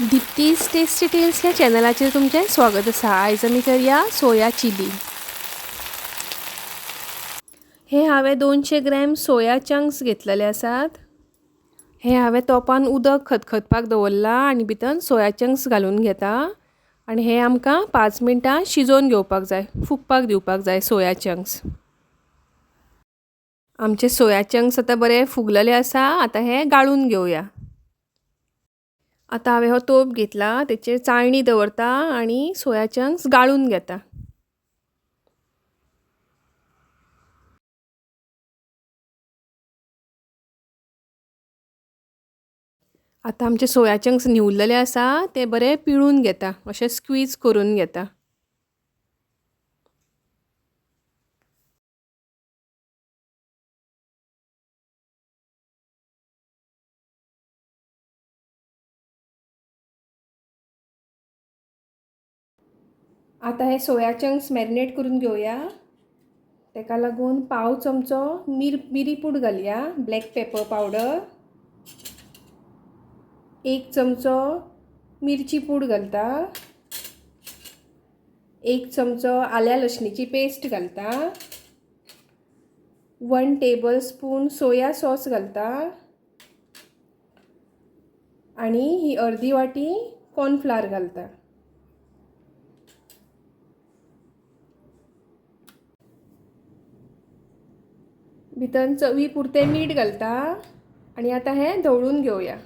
दीप्तीस tasty tales ह्या चॅनलाचेर तुमचें स्वागत आसा. आयज आमी करया सोया चिली. हे हांवें 200 ग्रॅम सोया चंक्स घेतलेले आसात. हे हांवें तोपान उदक खतखतपाक दवरलां आनी भितर सोया चंक्स घालून घेता आनी हे आमकां 5 मिनटां शिजोवन घेवपाक जाय, फुगपाक दिवपाक जाय सोया चंक्स. आमचे सोया चंक्स आतां बरे फुगलेले आसा. आतां हे गाळून घेवया. आतां हांवें हो तोप घेतला, तेचेर चाळणी दवरता आनी सोया चंक्स गाळून घेता. आतां आमचे सोया चंक्स न्हिवलेले आसा, ते बरे पिळून घेता, अशे स्क्वीज करून घेता. आतां हे सोया चंक्स मॅरिनेट करून घेवया. तेका लागून पाव चमचो मिरी पूड घालया, ब्लॅक पेपर पावडर, 1 चमचो मिरची पूड घालता, 1 चमचो आल्या लसणीची पेस्ट घालता, 1 टेबल स्पून सोया सॉस घालता आनी ही अर्दी वाटी कॉर्नफ्लावर घालता. भितर चवी पुरतें मीठ घालता आनी आतां हें धवळून घेवया.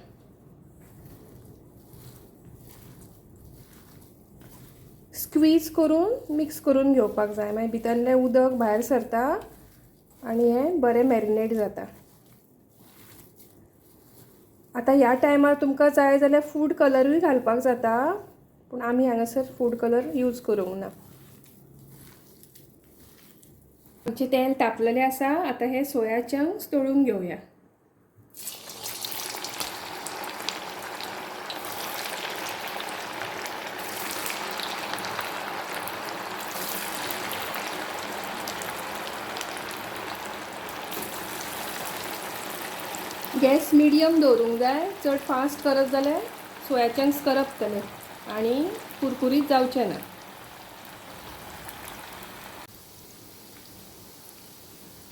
स्क्वीज करून मिक्स करून घेवपाक जाय, मागीर भितरलें उदक भायर सरता आनी हें बरें मॅरिनेट जाता. आतां ह्या टायमार तुमकां जाय जाल्यार फूड कलरूय घालपाक जाता, पूण आमी हांगासर फूड कलर यूज करूंक ना. आमचें तेल तापलेलें आसा. आतां हे सोया चंक्स तळून घेवया. गॅस मिडियम दवरूंक जाय, चड फास्ट करत जाल्यार सोया चंक्स करपतले आनी कुरकुरीत जावचें ना.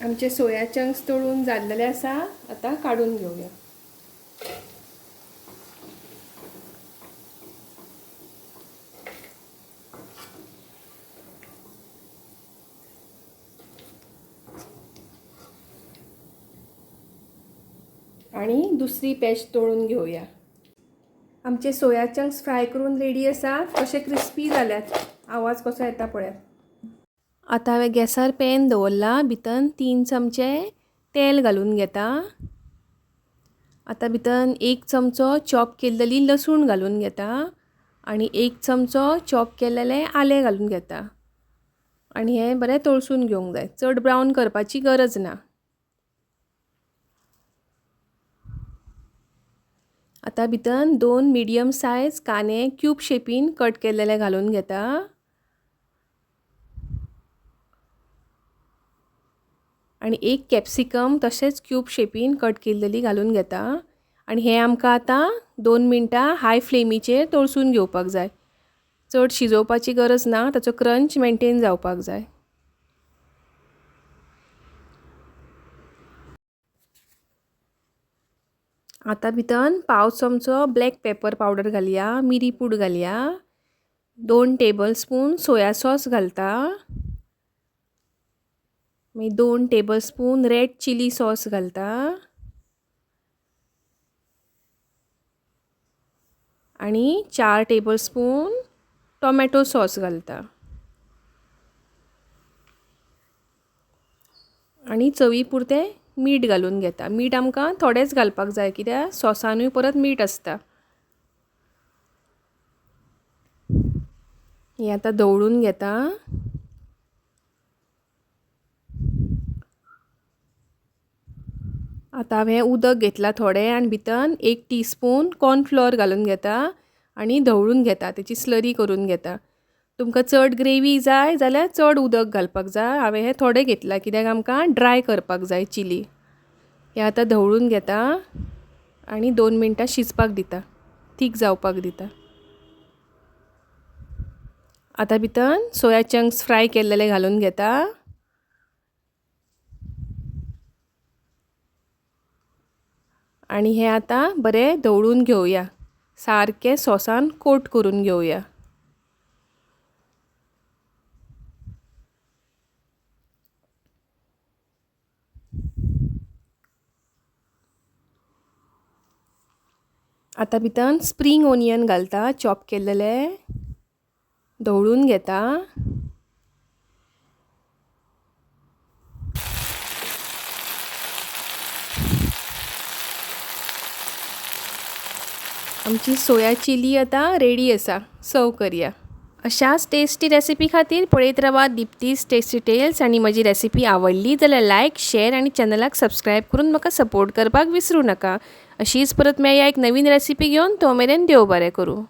आमचे सोया चंक्स तळून जाल्लेले आसा. आतां काडून घेवया. आनी दुसरी पॅच तळून घेवया. आमचे सोया चंक्स फ्राय करून रेडी आसात. कशे क्रिस्पी जाल्यात, आवाज कसो येता पळयात. आतां हांवें गॅसार पॅन दवरला, भितर 3 चमचे तेल घालून घेता. आतां भितर 1 चमचो चॉप केल्लेली लसूण घालून घेता आनी 1 चमचो चॉप केल्लेलें आलें घालून घेता आनी हें बरें तळसून घेवंक जाय, चड ब्रावन करपाची गरज ना. आतां भितर 2 मिडियम सायज कांदे क्यूब शेपीन कट केल्लेले घालून घेता. आनी 1 कॅप्सिकम तशेंच क्यूब शेपीन कट केल्लेली घालून घेता आनी हें आमकां आतां 2 मिनटां हाय फ्लेमीचेर तळसून घेवपाक जाय. चड शिजोवपाची गरज ना, ताचो क्रंच मेंटेन जावपाक जाय. आतां भितर पाव चमचो ब्लॅक पेपर पावडर घालया, मिरी पूड घालया, 2 टेबल स्पून सोया सॉस घालता, मागीर 2 tablespoon red chilli sauce घालता आनी 4 टेबल स्पून टोमॅटो सॉस घालता आनी चवी पुरतें मीठ घालून घेता. मीठ आमकां थोडेंच घालपाक जाय, कित्याक सॉसानूय परत मीठ आसता. हें आतां धवळून घेता. आतां हांवें उदक घेतलां थोडें आनी भितर 1 टीस्पून कॉर्नफ्लोर घालून घेता आनी धवळून घेता, तेची स्लरी करून घेता. तुमकां चड ग्रेवी जाय जाल्यार चड उदक घालपाक जाय. हांवें हें थोडें घेतलां कित्याक आमकां ड्राय करपाक जाय चिली. हें आतां धवळून घेता आनी 2 मिनटां शिजपाक दिता. थीक जावपाक दिता. आतां भितर सोया चंक्स फ्राय केल्लेले घालून घेता. आनी हे आतां बरें धवळून घेवया, सारकें सॉसान कोट करून घेवया. आतां भितर स्प्रींग ओनियन घालता चॉप केल्लेले, धवळून घेता. आमची सोया चिली आतां रेडी आसा, सर्व करया. अशाच टेस्टी रेसिपी खातीर पळयत रावात दीप्तीस टेस्टी टेल्स. आनी म्हजी रेसिपी आवडली जाल्यार लायक, शेर आनी चॅनलाक सबस्क्रायब करून म्हाका सपोर्ट करपाक विसरूं नाका. अशीच परत मेळया एक नवीन रेसिपी घेवन. तो मेरेन देव बरें करूं.